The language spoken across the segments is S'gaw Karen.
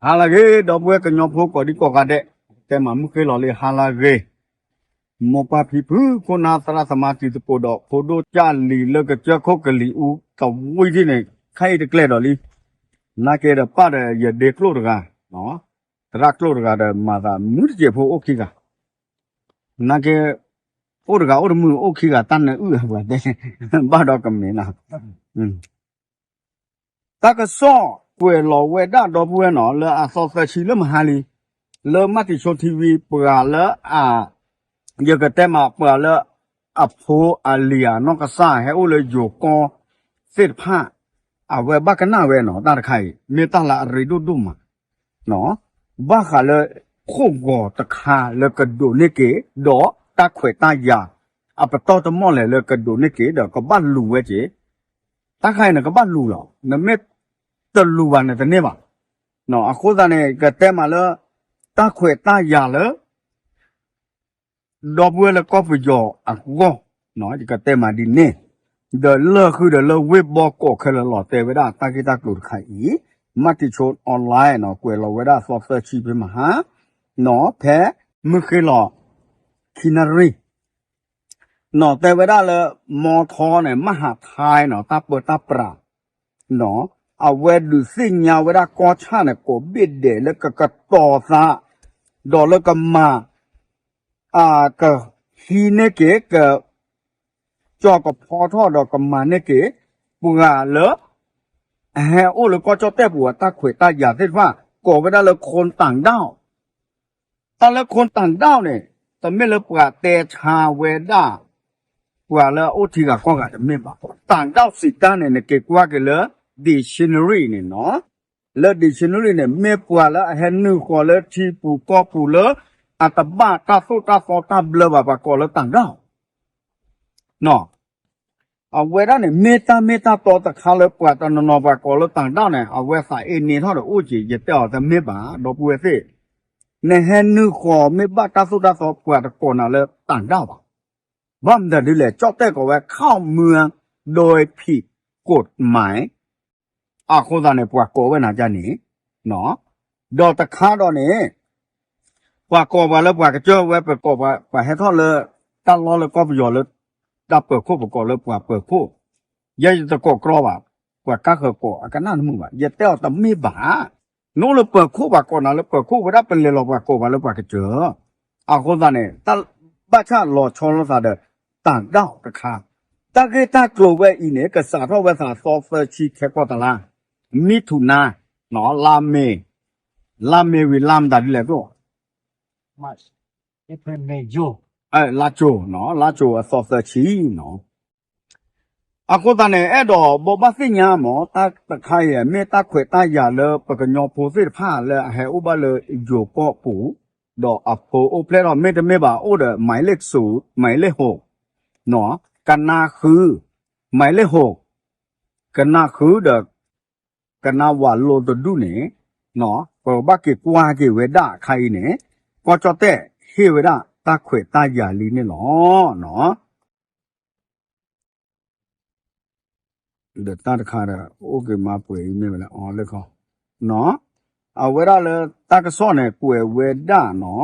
ဟါလၢအဂ့ၤ ဒီပုၢ်ဝဲၢ်ကညီဖိကိးဒံကိးဂၤဒဲး, တဲမးမုၢ်ဃ့လီၤလံ ဟါလၢအဂ့ၤ, မိၢ်ပၢ်ဖံဖု ခိၣ်နၢ်သရၣ်သမါတံၤသကိးဒီး ဖိဒိၣ်ကၢ်လံၤလၢကစၢၢ်ခိၣ်ကလံၤအူတဝံၤဒ်န့ၣ် ခဲအံၤတကျဲၤဒီးလံ, နာ်က့ဒီးပၢ်ဒီးယဒ့ကျိၣ်တဂၤ, သရၣ်ကျိၣ်တဂၤဒီးမၤသးမုၢ်တစဲးဖိအိၣ်ခံဂၤ, နာ်က့ အိၣ်တဂၤအိၣ်တမုာ်အိၣ်ခံဂၤတၢ်နၢအုၣ်အပှၤတဲ, ဘၣ်ဒီးကမ့ၢ်နီၤ တၢ်ကစီၣ်ကွဲးလီၤဝဲဒၣ်ဒီပုၢ်ဝဲၢ်နီၤ လၢအသီသၢဆံလၢမဟါလံ, လၢမၢ်တံၤဆိထံဝံၤ ပှၤလၢအ ယကတဲမးပှၤလၢ အဖိအလံၤအနီၢ်ကစၢ်ဟဲအိၣ်လၢယိၤကီၢ်သ့ၣ်တဖၣ်, အဝဲဘၣ်ကနၣ်ဝဲနီၤ တၢ်တခါအံၤ မ့ၢ်တၢ်လၢအရ့ဒိၣ်ဒိၣ်မး ဘၣ်ဃးလၢ ခိၣ်ဂီၤတခါလၢကဒိးန့ၢ်က့ၤ ဒီးတၢ်ခွဲးတၢ်ယာ် အပတီၢ်တမီၢ်လဲၣ်လၢကဒိးန့ၢ်က့ၤ ဒီးကဘၣ်လူၤဝဲက့ၤ, တၢ်ခါအံၤန့ၣ် ကဘၣ်လူၤလီၤ, နမ့ၢ်တလူၤဘၣ်န့ၣ်တန့ၢ်ဘၣ်. အဃိသတးန့ၣ် ကတဲမးလၢ တၢ်ခွဲးတၢ်ယာ်လၢ ဒီပုၢ်ဝဲၢ်လၢကီၢ်ပယီၤအဂီၢ်, ယကတဲမးဒ်န့ၣ်, ဒီးလၢာ်ဃုာ်ဒီးလၢဝ့ၢ်ဘီကီးခဲလၢာ်လီၤ တဲဝဲဒၣ်တၢ်ဂ့ၢ်တၢ်ကျိၤတခါအံၤ, မၢ်တံၤဆိ online နီၤ ကွဲးလီၤဝဲဒၣ်သီသၢဆံဖဲမဟါ, နီၤ ဖဲမုၢ်ဃ့လီၤ ခံနၣ်ရံၣ် နီၤ တဲဝဲဒၣ်လၢ မီထီန့ၣ် မဟးထဲနီၤ တၢ်ပၢတၢ်ပြး နီၤ အဝဲဒုးသ့ၣ်ညါဝဲဒၣ်ကီၢ်ဆၣ်န့ၣ် ကိးဘ့ၣ်ဒဲးလၢကကတီၤသး ဒီးလၢကမၤ ကဟံးန့ၢ်က့ၤ က ကၠီၤကဖီထီၣ်ဒီးကမၤန့ၢ်က့ၤ ပှၤလၢ အဟဲအိၣ်လၢကီၢ်ကၠီၣ်တဲၣ်ပူၤအတၢ်ခွဲးတၢ်ယာ်သ့ၣ်တဖၣ် ကိးဝဲဒၣ်လၢ ခိၣ်တၢ်ဒၣ် တၢ်လၢခိၣ်တၢ်ဒၣ်န့ၣ် တမ့ၢ်လၢပှၤတဲဆါဝဲဒၣ် ပှၤလၢအအိၣ်ထံဂၤကီၢ်ဂၤတမ့ၢ်ဘၣ်. တၢ်ဒၣ်စံးတၢ်န့ၣ် နက့ၤကွၢ်က့ၤလၢ dictionary န့ၣ်နီၤ, လၢ dictionary န့ၣ် မ့ၢ်ပှၤလၢအဟဲနုာ်ဃီၤလၢထံပူၤကီၢ်ပူၤလၢ အတဘၣ်တၢ်သိၣ်တၢ်သီတၢ်ဘျၢဘၣ် ပှၤကိးလၢတၢ်ဒၣ် အဝဲဒၣ်န့ၣ် မ့ၢ်တၢ်မ့ၢ်တၢ်တီတခါလၢပှၤတနီၤနီၤပှၤကိးလၢတၢ်ဒၣ်န့ၣ် အဝဲသးအ့န့ထီၣ်ဒီးအိၣ်က့ၤ ယတဲအီၤတမ့ၢ်ဘၣ် ဒီပုၢ်ဝဲၢ်သ့ၣ်, နဟဲနုာ်ဃီၤမ့ၢ်ဘၣ်တၢ်သိၣ်တၢ်သီ ပှၤတကိးနၤလၢတၢ်ဒၣ်ဘၣ်. ဘၣ်မတၤဒ်လဲၣ် ကၠီၣ်တဲၣ်ကိးဝဲ ခီၣ်မွဲ ဒိဖံးကိးမး အဃိသတးန့ၣ် ပှၤကိးဝဲနၤဒ်န့ၣ်, ဒီးတခါဒီးန့ၣ် ပှၤကိးပှၤလၢပှၤကစၢၢ်ဝဲ ပကိးပှၤဟဲထီၣ်လၢ တၢ်လီၢ်လၢကီၢ်ပယီၤလၢ တၢ်ပၢၤခိၣ် ပကိးလၢပှၤပၢၤခိၣ်, ယဲယတကိးကြီဘၣ်, ပှၤကါဃၢၤကိးအကနၣ်တမုာ်ဘၣ်, ယတဲအီၤတမ့ၢ်ဘၣ်, နအိၣ်လၢပၢၤခိၣ်ပှၤကိးနၤလၢပၢၤခိၣ်ဝဲဒၣ် ပလဲၤလီၤပှၤကိးပှၤလၢပှၤကစၢၢ်, အဃိသတးန့ၣ် တၢ်ဘၣ်ဆၣ်လီၤဆီလိာ်သးဒီး တၢ်ဒၣ်တခါ, တၢ်ဂ့ၢ်တၢ်ကျိၤဝဲအံၤန့ၣ် ကစးထီၣ်ဝဲသးသီသၢဆံခဲကီၢ်တလါ, မံထူးနါ, လါမ့ၤ, လါမ့ၤဝံၤလါမတၤဒ်လဲၣ်ကျိၣ် လါကၠိၤ, လါကၠိၤအသီသၢဆံနီၤ. အဃိသတးန့ၣ် အဲၣ်ဒိးဘိးဘၣ်သ့ၣ်ညါမး တၢ်တခါအံၤ မ့ၢ်တၢ်ခွဲးတၢ်ယာ်လၢပကညီဖိသ့ၣ်တဖၣ်လၢအဟဲအိၣ်ဘၣ်လၢယိၤကီၢ်ပူၤ, ဒီးအဖိအိၣ်ဖျဲၣ်ထီၣ် မ့တမ့ၢ်ဘၣ်အိၣ်ဒီး မၤလ့ၣ်စူၤ, မၤလ့ၣ်ဟိး, ကနါဃု, မၤလ့ၣ်ဟိး, ကနါဃုဒီး ကနါဝးလိတဒူၣ်န့ၣ် ပကဘၣ်က့ၤကွၢ်က့ၤဝဲဒၣ်အခါအံၤန့ၣ် ကီၢ်ကၠီၣ်တဲၣ်ဟ့ၣ်ဝဲဒၣ်တၢ်ခွဲးတၢ်ယာ်လံန့ၣ်လီၤ. ဒီးတၢ်တခါဒီး အိၣ်က့ၤမၤပှဲၤအံၤမ့ၢ်ဝဲလၢအီၤလၢခီ, အဝဲဒၣ်လၢတၢ်ကစီၣ်န့ၣ် ကွဲးဝဲဒၣ်နီၤ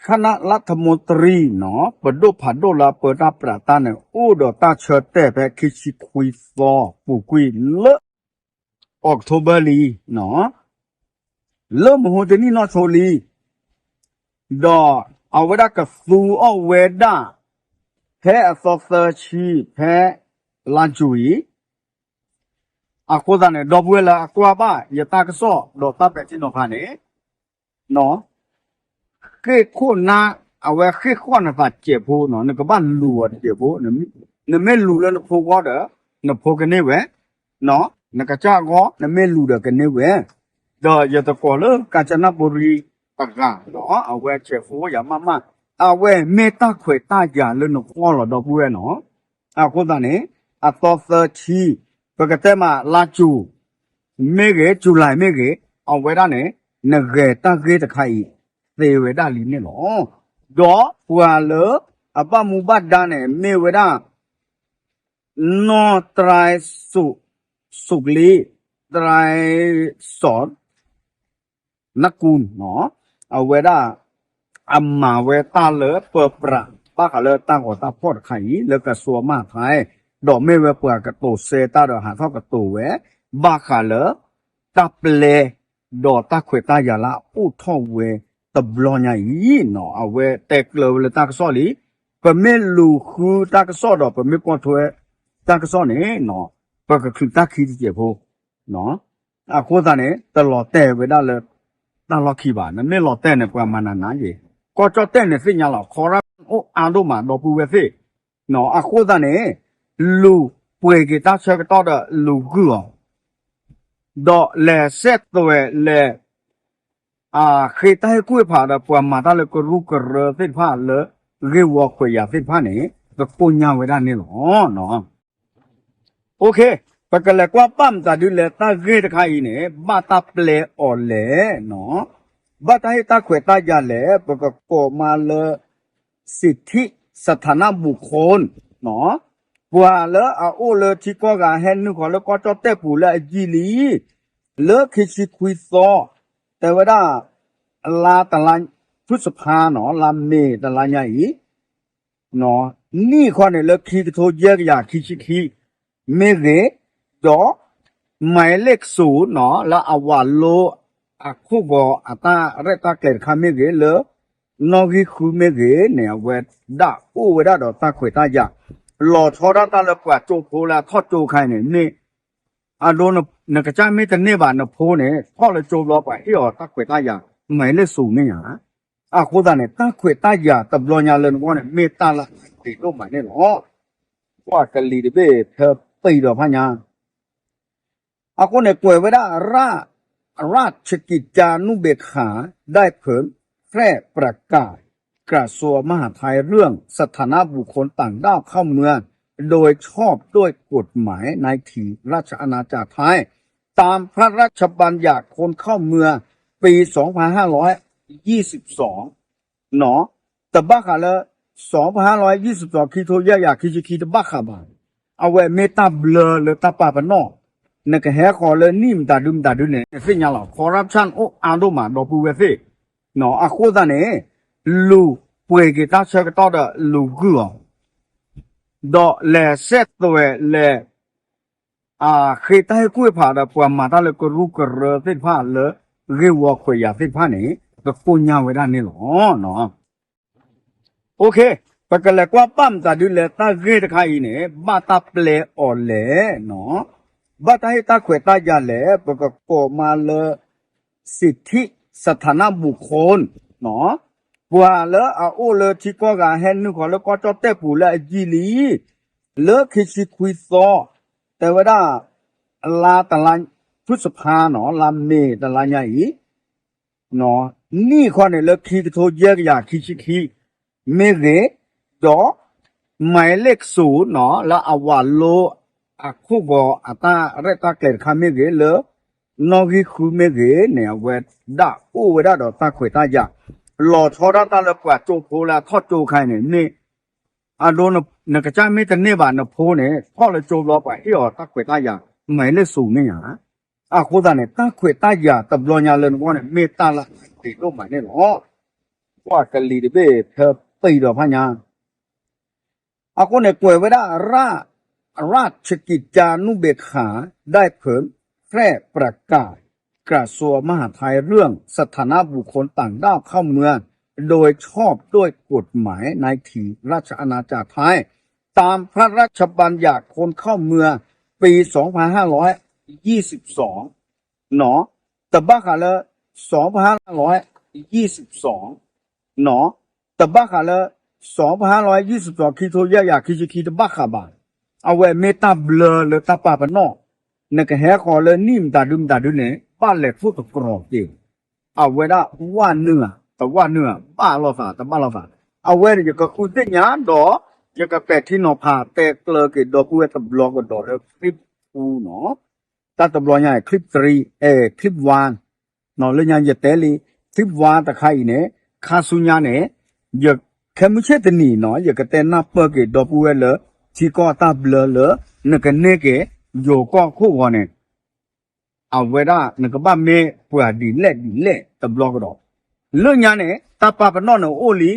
ခနၣ်လၢထမူတရံးနီၤ ပဒိၣ်ဖးဒိၣ်လၢအပၢတၢ်ပြးတၢ်န့ၣ် အိၣ်ဒီးတၢ်ဆၢတဲာ်ဖဲခံဆံခွံသီ ပူၤကွံာ်လၢ October လံနီၤ လၢမဟိတနံၣ်နီၢ်ဆိလံ, ဒီးအဝဲဒၣ်ကသူအီၣ်ဝဲဒၣ် ဖဲအသီသၢဆံ ဖဲလါယူၤအံၤ, အဃိသတးန့ၣ် ဒီပုၢ်ဝဲၢ်လၢအကွၢ်ဘၣ်ယတၢ်ကစီၣ်ဒီးတၢ်ပဲာ်ထံနီၤဖးန့ၣ် ဃ့ၢ်ခိၣ်နၢ် အဝဲဃ့ၢ်ဃီၣ်နသးစဲးဖိနီၤ နကဘၣ်လူၤအီၤတစဲးဖိ, နမ့ၢ်လူၤလၢနဖိဂီၢ်ဒီး နဖိကန့ၢ်ဝဲ, နကစၢ်ဂီၢ် နမ့ၢ်လူၤဒီးကန့ၢ်ဝဲ, ဒီးယတကိးလၢကၣ်စနၣ်ပူၤရံတဂၤနီၤ အဝဲစဲးဖိယၤမးမး, အဝဲမ့ၢ်တၢ်ခွဲးတၢ်ယာ်လၢနဂီၢ်လီၤ ဒီပုၢ်ဝဲၢ်နီၤ အဃိသတးန့ၣ် အသီသၢဆံ ပကတဲမးလါယူၤ မ့ၢ်ဂ့ၤ July မ့ၢ်ဂ့ၤ အဝဲဒၣ်န့ၣ် နဂဲၤတၢ်ဂ့ၢ်တခါအံၤ သ့ဝဲဒၣ်လံန့ၣ်လီၤ. ဒီးပှၤလၢအဘၣ်မူဘၣ်ဒါန့ၣ် မ့ၢ်ဝဲဒၣ် နီၢ်တရၢ်စိး စိးကလံး တရၢ်စိး နၢ်ကူၣ်နီၤ အဝဲဒၣ် အမၤဝဲတၢ်လၢပၢပြး ဘၣ်ဃးလၢတၢ်ဂီၤတၢ်ဖီၣ်တခါအံၤ လၢကစူၤမၤထါ ဒီးမ့ၢ်ဝဲပှၤကတိၤဆၢတၢ်ဒီးဟးထီၣ်ကတိၤဝဲ ဘၣ်ဃးလၢ တၢ်ပျဲ ဒီးတၢ်ခွဲးတၢ်ယာ်လၢအအိၣ်ထီၣ်ဝဲတဘျီညါအံၤနီၤ အဝဲတဲကျၢၤဝဲလၢတၢ်ကစီၣ်လံ ပမ့ၢ်လူၤဃုတၢ်ကစီၣ်ဒီးပမ့ၢ်ပိာ်ထွဲတၢ်ကစီၣ်န့ၣ် ပကချုးတၢ်ခံတစဲးဖိ အဃိသတးန့ၣ် တလီၤတဲာ်ဝဲဒၣ်လၢ တၢ်လီၢ်ခံဘၣ် နမ့ၢ်လီၤတဲာ်န့ၣ် ပှၤမၤနးနးယဲ ကီၢ်ကၠီၣ်တဲၣ်န့ၣ်သ့ၣ်ညါလီၤ corruption အိၣ်အါဒိၣ်မးဒီပုၢ်ဝဲၢ်သ့ၣ် အဃိသတးန့ၣ် လူၤပှဲၤက့ၤတၢ်ဆၢကတီၢ်ဒီးလူၤဂုာ်အီၤ ဒီးလဲၤစဲးသွဲးလဲၤ ဃ့တၢ်ဟ့ၣ်ကူၣ်ဟ့ၣ်ဖးဒီးပှၤမၤတၢ်လၢကရူၢ်ကရၢသ့ၣ်တဖၣ်လၢ ဂ့ၢ်ဝီခွဲးယာ်သ့ၣ်တဖၣ်န့ၣ် ကကိညၢ်ဝဲဒၣ်န့ၣ်လီၤ. ပကလဲၤကွၢ်ဘၣ်မတၤဒုလဲၣ် တၢ်ဂ့ၢ်တခါအံၤန့ၣ် ဘၣ်တၢ်ပျဲအီၤလဲၣ်နီၤ ဘၣ်တၢ်ဟ့ၣ်တၢ်ခွဲးတၢ်ယာ်လဲၣ် ပကကိးမးလၢ စံးထံၣ် စထးနဘူၣ်ခိၣ် ပှၤလၢအအိၣ်လၢထံကီၢ်ဂၤဟဲနုာ်ဃီၤလၢကီၢ်ကၠီၣ်တဲၣ်ပူၤလၢအယံာ်လံ လၢခံဆံခွံသီ တဲဝဲဒၣ် လါတလါ ဖုစဖါနီၤ လါမ့ၤတလါညါအံၤ နံၣ်ခီန့ၣ်လၢခံကထိယဲၢ်ကယၤခံဆံခံ မ့ၢ်ဂ့ၤ, ဒီး မၤလ့ကစူၤနီၤ လၢအဝၤလိအခိၣ်ဂီၤအတၢ်ရဲၣ်တၢ်ကျဲၤတခါမ့ၢ်ဂ့ၤ လၢနီၣ်ဂံၢ်ဃုမ့ၢ်ဂ့ၤန့ၣ် အဝဲဒၣ်အိၣ်ဝဲဒၣ်ဒီးတၢ်ခွဲးတၢ်ယာ် လီၤဆီဒၣ်တၢ်လၢပှၤကၠိဖိလၢအထီၣ်ကၠိခါအံၤန့ၣ် မ့ၢ် အဒိ နကစၢ်မ့ၢ်တန့ၢ်ဘၣ်နဖိန့ၣ် ထီၣ်လၢကၠိဘျီပှၤဟ့ၣ်အီၤတၢ်ခွဲးတၢ်ယာ် မၤလ့ကစူၤမ့ၢ်ဧါ. အဃိသတးန့ၣ် တၢ်ခွဲးတၢ်ယာ်တဘျီညါလၢနဂီၢ်န့ၣ် မ့ၢ်တၢ်လၢအဂ့ၤဒိၣ်မးန့ၣ်လီၤ. ပှၤကလံၤတဘ့ၣ်ဖဲပံၤဒီးဖးညါ အဃိန့ၣ်ကွဲးဝဲဒၣ် ราชกิจจานุเบกขา ได้เผยแพร่ประกาศกระทรวงมหาดไทยเรื่องสถานะบุคคลต่างด้าวเข้าเมืองโดยชอบด้วยกฎหมายใน ราชอาณาจักรไทย ตามพระราชบัญญัติคนเข้าเมืองปี สองพันห้าร้อยยี่สิบสอง နီၤ တဘၣ်ဃးလၢ စဖဟါလီၤယံၣ်စဖီ ခံထိယဲၢ်ယၤခံဆံခံတဘၣ်ဃးဘၣ်. အဝဲမ့ၢ်တၢ်ဘျၢလၢတၢ်ပာ်ပနီၣ် နကဟဲဃီၤလၢနံၣ်မတၤဒုမတၤဒုန့ၣ် နသ့ၣ်ညါလီၤ corruption အိၣ်အါဒိၣ်မးဒီပုၢ်ဝဲၢ်သ့ၣ် အဃိသတးန့ၣ် လူၤပှဲၤက့ၤတၢ်ဆၢကတီၢ်ဒီးလူၤဂုာ်အီၤ ဒီးလဲၤစဲးသွဲးလဲၤ ဃ့တၢ်ဟ့ၣ်ကူၣ်ဟ့ၣ်ဖးဒီးပှၤမၤတၢ်လၢကရူၢ်ကရၢသ့ၣ်တဖၣ်လၢ ဂ့ၢ်ဝီခွဲးယာ်သ့ၣ်တဖၣ်န့ၣ် ကကိညၢ်ဝဲဒၣ်န့ၣ်လီၤ. ပကလဲၤကွၢ်ဘၣ်မတၤဒုလဲၣ် တၢ်ဂ့ၢ်တခါအံၤန့ၣ် ဘၣ်တၢ်ပျဲအီၤလဲၣ်နီၤ ဘၣ်တၢ်ဟ့ၣ်တၢ်ခွဲးတၢ်ယာ်လဲၣ် ပကကိးမးလၢ စံးထံၣ် စထးနဘူၣ်ခိၣ် ပှၤလၢအအိၣ်လၢထံကီၢ်ဂၤဟဲနုာ်ဃီၤလၢကီၢ်ကၠီၣ်တဲၣ်ပူၤလၢအယံာ်လံ လၢခံဆံခွံသီ တဲဝဲဒၣ် လါတလါ ဖုစဖါနီၤ လါမ့ၤတလါညါအံၤ နံၣ်ခီန့ၣ်လၢခံကထိယဲၢ်ကယၤခံဆံခံ မ့ၢ်ဂ့ၤ, ဒီး မၤလ့ကစူၤနီၤ လၢအဝၤလိအခိၣ်ဂီၤအတၢ်ရဲၣ်တၢ်ကျဲၤတခါမ့ၢ်ဂ့ၤ လၢနီၣ်ဂံၢ်ဃုမ့ၢ်ဂ့ၤန့ၣ် အဝဲဒၣ်အိၣ်ဝဲဒၣ်ဒီးတၢ်ခွဲးတၢ်ယာ် လီၤဆီဒၣ်တၢ်လၢပှၤကၠိဖိလၢအထီၣ်ကၠိခါအံၤန့ၣ် မ့ၢ် အဒိ နကစၢ်မ့ၢ်တန့ၢ်ဘၣ်နဖိန့ၣ် ထီၣ်လၢကၠိဘျီပှၤဟ့ၣ်အီၤတၢ်ခွဲးတၢ်ယာ် မၤလ့ကစူၤမ့ၢ်ဧါ. အဃိသတးန့ၣ် တၢ်ခွဲးတၢ်ယာ်တဘျီညါလၢနဂီၢ်န့ၣ် မ့ၢ်တၢ်လၢအဂ့ၤဒိၣ်မးန့ၣ်လီၤ. ပှၤကလံၤတဘ့ၣ်ဖဲပံၤဒီးဖးညါ အဃိန့ၣ်ကွဲးဝဲဒၣ် ราชกิจจานุเบกขา ได้เผยแพร่ประกาศกระทรวงมหาดไทย เรื่องสถานะบุคคลต่างด้าวเข้าเมืองโดยชอบด้วยกฎหมายในราชอาณาจักรไทย ตามพระราชบัญญัติคนเข้าเมืองปี สองพันห้าร้อยยี่สิบสอง နီၤ တဘၣ်ဃးလၢ สองพันห้าร้อยยี่สิบสอง နီၤ တဘၣ်ဃးလၢ สองพันห้าร้อยยี่สิบสอง ခံထိယဲၢ်ယၤခံဆံခံတဘၣ်ဃးဘၣ်. အဝဲမ့ၢ်တၢ်ဘျၢလၢတၢ်ပာ်ပနီၣ် နကဟဲဃီၤလၢနံၣ်မတၤဒုမတၤဒုန့ၣ် ဘၣ်လဲၤထိၣ်သတြီၤက့ၤ အဝဲဒၣ်ဝၣ်နုာ်ဧါ တဝၣ်နုာ်ဧါ ဘၣ်လိာ်သး တဘၣ်လိာ်သး အဝဲန့ၣ်ယကဃုသ့ၣ်ညါဒီး ယကပဲာ်ထံနီၤဖးတဲကျၢၤက့ၤဒီပုၢ်ဝဲၢ်တဘျီကဒီးလၢ clip ထူနီၤ တၢ်တဘျီညါ clip three, clip one လၢညါယတဲလံ clip one တခါအံၤန့ၣ် ခါဆူညါန့ၣ် ယခဲမုၢ်ဆ့ၣ်တနံၤနီၤ ယကတဲနၢ်ပၢၢ်က့ၤဒီပုၢ်ဝဲၢ်လၢ ထံကီၢ်တၢ်ဘျၢလၢ နကန့ၢ်က့ၤ ယိၤကီၢ်ခိၣ်ဂီၤန့ၣ် အဝဲဒၣ်နကဘၣ်မ့ၢ်ပှၤဒ်လဲၣ်ဒ်လဲၣ်တဘျီကဒီး, လၢညါန့ၣ် တၢ်ပာ်ပနီၣ်န့ၣ်အိၣ်လံ,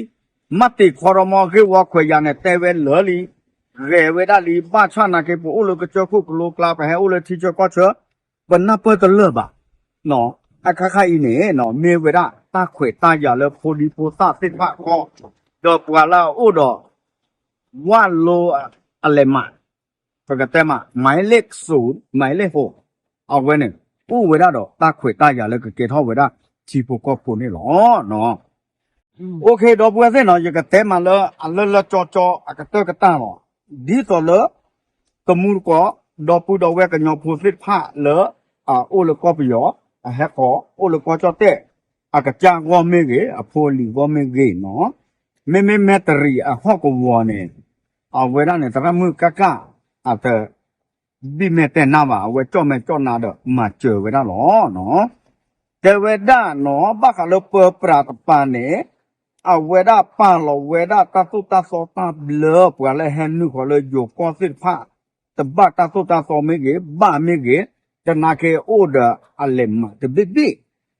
မ့ၢ်တ့ၢ်ခီဒီးမ့ၢ်ဂ့ၢ်ဝီခွဲးယာ်န့ၣ် တဲဝဲလၢာ်လံ, ဂဲၤဝဲဒၣ်လံ, ဘၣ်ဆၣ်နာ်က့ ပအိၣ်လၢကစၢၢ်ခိၣ်ကလိကျါ ပဟဲအိၣ်လၢထံဆၢကီၢ်ဆၢ ပနၢ်ပၢၢ်တလၢာ်ဘၣ်. အခါခါအံၤန့ၣ် မ့ၢ်ဝဲဒၣ်တၢ်ခွဲးတၢ်ယာ်လၢဖိဒံဖိသၣ်သ့ၣ်တဖၣ်အဂီၢ်, ဒီးပှၤလၢအအိၣ်ဒီး ဝလိအလဲးမး, ပကတဲမး မၤလ့းစူၤ မၤလ့းဟိး, အဝဲန့ၣ် အိၣ်ဝဲဒၣ်ဒီးတၢ်ခွဲးတၢ်ယာ်လၢကကဲထီၣ်ဝဲဒၣ်ထံဖိကီၢ်ဖိန့ၣ်လီၤ. အိၣ်ခ့ ဒီပုၢ်ဝဲၢ်သ့ၣ်နီၤ, ယကတဲမးလၢအလၢလၢကၠီကၠီအကတၢၢ်ကတၢၢ်လီၤ. ဒ်သိးလၢ တမူတကိး ဒီပုၢ်ဒီဝဲၢ်ကညီဖိသ့ၣ်တဖၣ်လၢ အအိၣ်လၢကီၢ်ပယီၤ အဟဲဃီၤ အိၣ်လၢကီၢ်ကၠီၣ်တဲၣ် အကစၢ်ဂီၢ်မ့ၢ်ဂ့ၤ အဖိအလံၤဂီၢ်မ့ၢ်ဂ့ၤနီၤ, မ့မ့ၢ်မဲၣ်တရံးအဟီၣ်ကဝီၤန့ၣ် အဝဲဒၣ်န့ၣ် သရၣ်မုၣ်ကၣ်ကၣ် အတ ဘံၣ်မဲာ်တဲာ်နါဘၣ်, အဝဲကၠီၣ်မဲာ်ကၠီၣ်နါဒီးမၤစၢၤဝဲဒၣ်လီၤ. တဲဝဲဒၣ်နီၤ ဘၣ်ဃးလၢပၢပြးတပၤန့ၣ် အဝဲဒၣ်ပာ်လီၤဝဲဒၣ်တၢ်သိၣ်တၢ်သီတၢ်ဘျၢ ပှၤလၢဟဲနုာ်ဃီၤလၢယိၤကီၢ်သ့ၣ်တဖၣ် တဘၣ်တၢ်သိၣ်တၢ်သီမ့ၢ်ဂ့ၤ ဘၣ်မ့ၢ်ဂ့ၤ, တနာ်က့အိၣ်ဒီးအလဲၤမးတဘ့ၣ်ဘ့ၣ်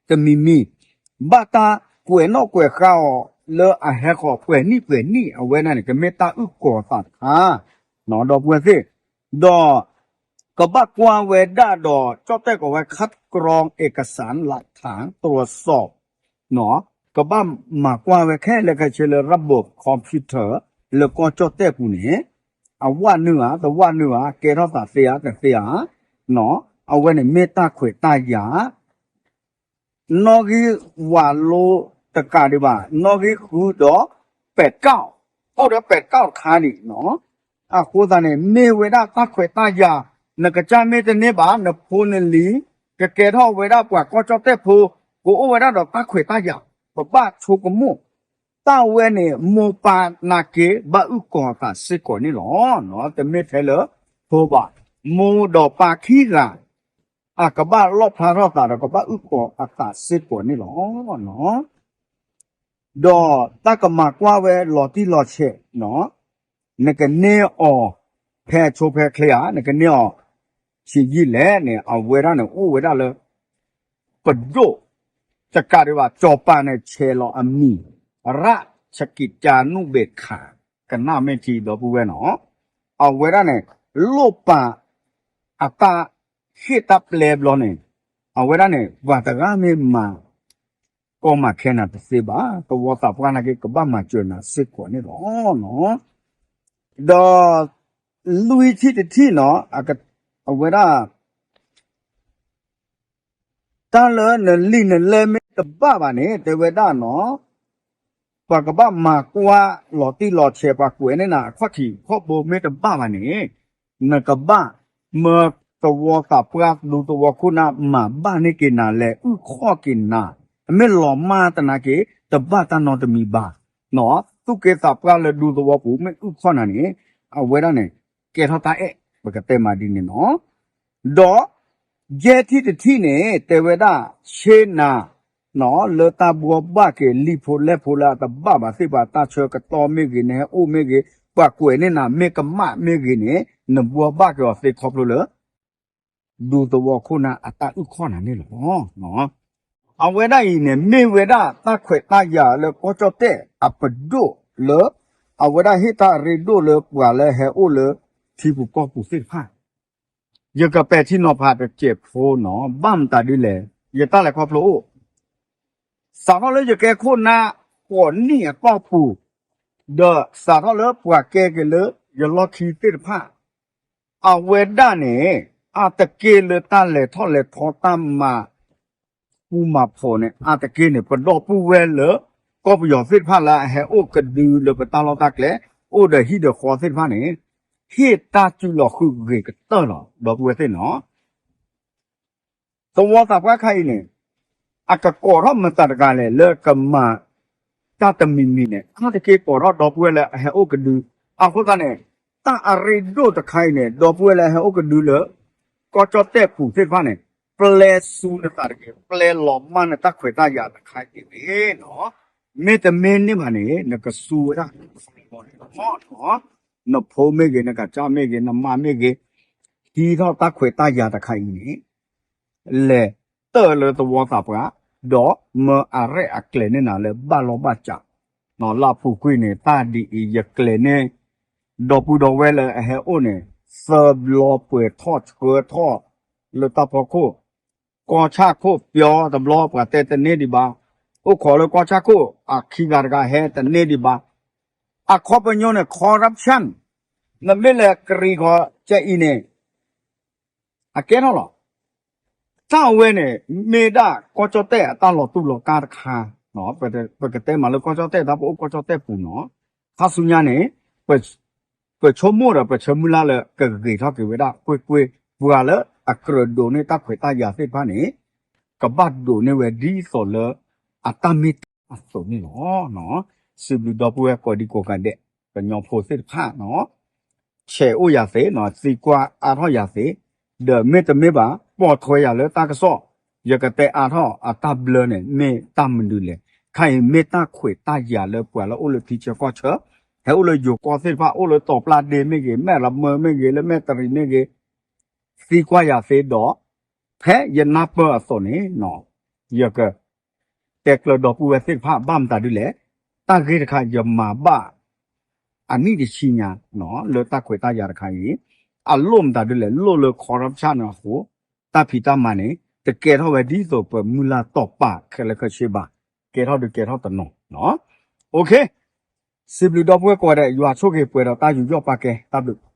တမံၤမံၤ ဘၣ်တၢ်ကွဲးနီၣ်ကွဲးဃါအီၤလၢအဟဲဃီၤပှဲၤနံၣ်ပှဲၤနံၣ် အဝဲဒၣ်န့ၣ် ကမ့ၢ်တၢ်အုၣ်ကီၤအသးတခါ ဒီပုၢ်ဝဲၢ်သ့ၣ်, ဒီး ကဘၣ်ကွၢ်ဝဲဒၣ်ဒီး ကၠီၣ်တဲၣ်ကိးဝဲ คัดกรองเอกสารหลักฐานตรวจสอบ ကဘၣ်မၤကွၢ်ဝဲခဲလၢာ်ခဲဆ့လၢ ระบบคอมพิวเตอร์ လၢကီၢ်ကၠီၣ်တဲၣ်ပူၤန့ၣ် အဝးနုာ်ဧါ တဝးနုာ်ဧါ ကဲထီၣ်သးသ့ဧါ တသ့ဧါ, အဝဲန့ၣ်မ့ၢ်တၢ်ခွဲးတၢ်ယာ် နီၣ်ဂံၢ်ဝးလိတကးဒံးဘၣ်, နီၣ်ဂံၢ်ဃုဒီးပဲာ်တကၢ်, အိၣ်ဒီးပဲာ်တကၢ်တခါန့ၣ်နီၤ. အဃိသတးန့ၣ် မ့ၢ်ဝဲဒၣ်တၢ်ခွဲးတၢ်ယာ်, နကစၢ်မ့ၢ်တန့ၢ်ဘၣ်, နဖိနလံၤ ကကဲထီၣ်ဝဲဒၣ်ပှၤကီၢ်ကၠီၣ်တဲၣ်ဖိ, ကအိၣ်ဝဲဒၣ်ဒီးတၢ်ခွဲးတၢ်ယာ်, ပဘၣ်ဆိကမိၣ်, တၢ်ဝဲန့ၣ် မိၢ်ပၢ်နာ်က့ ဘၣ်အုၣ်ကီၤအသးစ့ၢ်ကီးန့ၣ်လီၤ. တမ့ၢ်ထဲလၢဖိဘၣ်, မိၢ်ဒီးပၢ်ခံဂၤ အကဘၣ်လီၣ်ဖျါထီၣ်သးဒီးကဘၣ်အုၣ်ကီၤအသးစ့ၢ်ကီးန့ၣ်လီၤ. ဒီးတၢ်ကမၤကွၢ်ဝဲလီၤတံၢ်လီၤဆဲး, နကန့ၢ်အီၤဖဲအဆိဖဲချ့ဧါ, နကန့ၢ်အီၤဆံးယံာ်လဲၣ်န့ၣ် အဝဲဒၣ်န့ၣ်အိၣ်ဝဲဒၣ်လၢ ပဒိၣ်တကးဒံးဘၣ် စီၤပၤန့ၣ်ဆဲးလီၤအမံၤ ရၢ်ဆကံးကၠါနူၣ်ဘ့းခး ကနၣ်မ့ၢ်ထံဒီပုၢ်ဝဲၢ်နီၤ, အဝဲဒၣ်န့ၣ် လိၣ်ပာ်အတၢ်ဟ့ၣ်တၢ်ပျဲဘျီန့ၣ်, အဝဲဒၣ်န့ၣ် ပှၤတဂၤမ့ၢ်မၤ ကီမၤခဲနၤတသ့ဘၣ်, သဝီသးပှၢ်နာ်က့ ကဘၣ်မၤစၢၤနၤစ့ၢ်ကီးန့ၣ်လီၤ. ဒီးလွံၢ်ထံၣ်တထံၣ်နီၤ, အဝဲဒၣ် တၢ်လၢနလံာ်နလဲၢ်မ့ၢ်တဘၣ်ဘၣ်န့ၣ် တဲဝဲဒၣ်နီၤ, ပှၤကဘၣ်မၤကွၢ်လီၤတံၢ်လီၤဆဲး ပှၤကွဲးန့ၢ်နၤအခီၣ်ထံးခီၣ်ဘိမ့ၢ်တဘၣ်ဘၣ်န့ၣ်, နကဘၣ်မၢသဝီသးပှၢ်ဒူသဝီခိၣ်နၢ် မၤဘၣ်န့ၢ်က့ၤနၤ လဲၤအုၣ်ခီၣ်က့ၤနၤ, အမ့ၢ်လီၤမၢ်တနာ်က့ တဘၣ်တၢ်နီတမံၤဘၣ်. သူၣ်က့သးပှၢ်လၢဒူသဝီပူၤ မ့ၢ်အုၣ်ခီၣ်နၤန့ၣ် အဝဲဒၣ်န့ၣ် ကဲထီၣ်တၢ်အဲၣ် ပကတဲမးဒ်န့ၣ်နီၤ. ဒီး ယဲၢ်ထံၣ်တထံၣ်န့ၣ် တဲဝဲဒၣ် ဆ့နၤ လၢတၢ်ဘှီဘၣ်က့ၤလံာ်ဖိလဲၢ်ဖိလၢအတဘၣ်ဘၣ်သ့ၣ်တဖၣ် တၢ်ဆၢကတီၢ်မ့ၢ်ဂ့ၤ နဟဲအိၣ်မ့ၢ်ဂ့ၤ ပှၤကွဲးန့ၢ်နၤမ့ၢ်ကမၣ်မ့ၢ်ဂ့ၤန့ၣ် နဘှီဘၣ်က့ၤအီၤသ့ခီဖျိလၢ ဒူသဝီခိၣ်နၢ်အတၢ်အုၣ်ခီၣ်နၤန့ၣ်လီၤ. အဝဲဒၣ်အံၤန့ၣ် မ့ၢ်ဝဲဒၣ်တၢ်ခွဲးတၢ်ယာ်လၢကီၢ်ကၠီၣ်တဲၣ်အပဒိၣ်လၢ အဝဲဒၣ်ဟ့ၣ်တၢ်အရ့ဒိၣ်လၢပှၤလၢဟဲအိၣ်လၢထံပူၤကီၢ်ပူၤသ့ၣ်တဖၣ် ယကပဲာ်ထံနီၤဖးတစဲးဖိနီၤ, ဘၣ်မတၤဒ်လဲၣ်, ယတၢ်လဲၤခီဖျိအိၣ်, စးထီၣ်လၢယကဲခိၣ်နၢ်ဃိးနံၣ်အတီၢ်ပူၤ, ဒီးစးထီၣ်လၢပှၤကဲက့ၤလၢယလီၢ်ခံသ့ၣ်တဖၣ်, အဝဲဒၣ်န့ၣ် အါတက့ၢ်လၢတၢ်လဲၤထီၣ်လဲၤထီတၢ်မၤ ပူၤမၤဖိးန့ၣ် အါတက့ၢ်န့ၣ် ပဒီပုၢ်ဝဲၢ်လၢ ကီၢ်ပယီၤသ့ၣ်တဖၣ်လၢအဟဲအိၣ်ကဒုလၢပတၢ်လီၢ်တၢ်ကျဲ အိၣ်ဒီးဟံၣ်ဒီးဃီသ့ၣ်တဖၣ်န့ၣ် ဟ့ၣ်တၢ်စုလီၤဃုာ်ဂ့ၤကတၢၢ်လီၤ ဒီပုၢ်ဝဲၢ်သ့ၣ်နီၤ. သဝီသးပှၢ်ခါအံၤန့ၣ် အကကိးထီၣ်မတၤတဂၤလဲၣ် လၢကမၤတၢ်တမံၤမံၤန့ၣ် အါတက့ၢ်ကိးထီၣ်ဒီပုၢ်ဝဲၢ်လၢအဟဲအိၣ်ကဒု, အဃိသတးန့ၣ် တၢ်အရ့ဒိၣ်တခါအံၤန့ၣ် ဒီပုၢ်ဝဲၢ်လၢအဟဲအိၣ်ကဒုလၢ ကီၢ်ကၠီၣ်တဲၣ်ပူၤသ့ၣ်တဖၣ်န့ၣ် ပျဲစူနသးတဂ့ၤ, ပျဲလီၤမၢ်နတၢ်ခွဲးတၢ်ယာ်တခါအံၤတဂ့ၤနီၤ. မ့တမ့ၢ်န့ၣ်ဘၣ်န့ၣ် နကစူဝဲဒၣ် နဖိမ့ၢ်ဂ့ၤ, နကစၢ်မ့ၢ်ဂ့ၤ, နမါမ့ၢ်ဂ့ၤ, ဟံးထီၣ်တၢ်ခွဲးတၢ်ယာ်တခါအံၤန့ၣ် လဲၤတၢၢ်လၢသဝီသးပှၢ်, ဒီးမၢအရဲၣ်အကျဲၤန့ၢ်နၤလၢဘၣ်လီၢ်ဘၣ်စး, လၢအပူၤကွံာ်န့ၣ် တၢ်ဒ်အံၤ ယကျဲၤန့ၢ် ဒီပုၢ်ဒီဝဲၢ်လၢအဟဲအိၣ်န့ၣ် သၢဘျီပှဲၤထီၣ်ဆှၢထီၣ် လၢတၢ်ဖီခိၣ်, ကီၢ်ဆၣ်ခိၣ်ပျီတဘျီ ပှၤတဲတန့ၢ်ဒံးဘၣ်, အိၣ်ခိးလၢကီၢ်ဆၣ်ခိၣ် အခံဂၤတဂၤဟဲတန့ၢ်ဒံးဘၣ်, အခီပညီန့ၣ် corruption, နမ့ၢ်လဲၤကရံၣ်ဃီၤကဲအံၤန့ၣ် အကဲထီၣ်လီၤ. တၢ်အဝဲန့ၣ် မ့ၢ်ဒၣ်ကီၢ်ကၠီၣ်တဲၣ်အတၢ်လီၤတူၢ်လီၤကာ်တခါ, ပကတဲမးလၢကီၢ်ကၠီၣ်တဲၣ် တၢ်ပအိၣ်ကီၢ်ကၠီၣ်တဲၣ်ပူၤနီၤ, ခါဆူညါန့ၣ် ပဆိကမိၣ်ဒီးပဆၢမုၢ်လၢ်လၢကဂ့ၤထီၣ်က့ၤဝဲဒၣ်ကွ့ၢ်ကွ့ၢ်, ပှၤလၢအကြၢးဒိးန့ၢ်တၢ်ခွဲးတၢ်ယာ်သ့ၣ်တဖၣ်န့ၣ် ကဘၣ်ဒိးန့ၢ်ဝဲဒ်သိးလၢ အတၢ်မ့ၢ်တၢ်အသိးန့ၣ်လီၤ. စံးဘျုးဒီပုၢ်ဝဲၢ်ကိးဒံကိးဂၤဒဲး ကညီဖိသ့ၣ်တဖၣ်နီၤ, ဆဲးအိၣ်ယၤသ့နီၤ, သံကွၢ်အါထီၣ်ယၤသ့, ဒီးမ့တမ့ၢ်ဘၣ် ပိာ်ထွဲယၤလၢတၢ်ကစီၣ်, ယကတဲအါထီၣ်အတၢ်ဘျၢန့ၣ် မ့ၢ်တၢ်မနုၤလဲၣ်. ခါအံၤမ့ၢ်တၢ်ခွဲးတၢ်ယာ်လၢပှၤလၢအိၣ်လၢထံဆၢကီၢ်ဆၢ, ဟဲအိၣ်လၢယိၤကီၢ်သ့ၣ်တဖၣ် အိၣ်လၢတီၤပျၢ်ဒ့မ့ၢ်ဂ့ၤ, မဲၢ်ရမၢမ့ၢ်ဂ့ၤ, လၢမဲၢ်တရံးမ့ၢ်ဂ့ၤ, သံကွၢ်ယၤသ့ဒီး ဖဲယနၢ်ပၢၢ်အသိးန့ၣ် ယက တဲကျၢၤဒီပုၢ်ဝဲၢ်သ့ၣ်တဖၣ် ဘၣ်မတၤဒ်လဲၣ်, တၢ်ဂ့ၢ်တခါ ယမၤဘၣ် အနံၣ်တဆံညါ လၢတၢ်ခွဲးတၢ်ယာ်တခါအံၤ အလိၣ်မတၤဒ်လဲၣ်, လိၣ်လၢ corruption န့ၣ်အဃိ တၢ်ဖံးတၢ်မၤန့ၣ် တကဲထီၣ်ဝဲဒ်သိးပမုၢ်လၢ်တီၢ်ပာ်ခဲလၢာ်ခဲဆ့ဘၣ်, ကဲထီၣ်ဒုးကဲထီၣ်တနီၤ. စံးဘျုးဒီပုၢ်ဝဲၢ်ကိးဂၤဒဲး, ယွၤဆိၣ်ဂ့ၤပှဲၤဒီးတၢ်ယူးယီၣ်ပာ်ကဲ, တၢ်ဘျုး.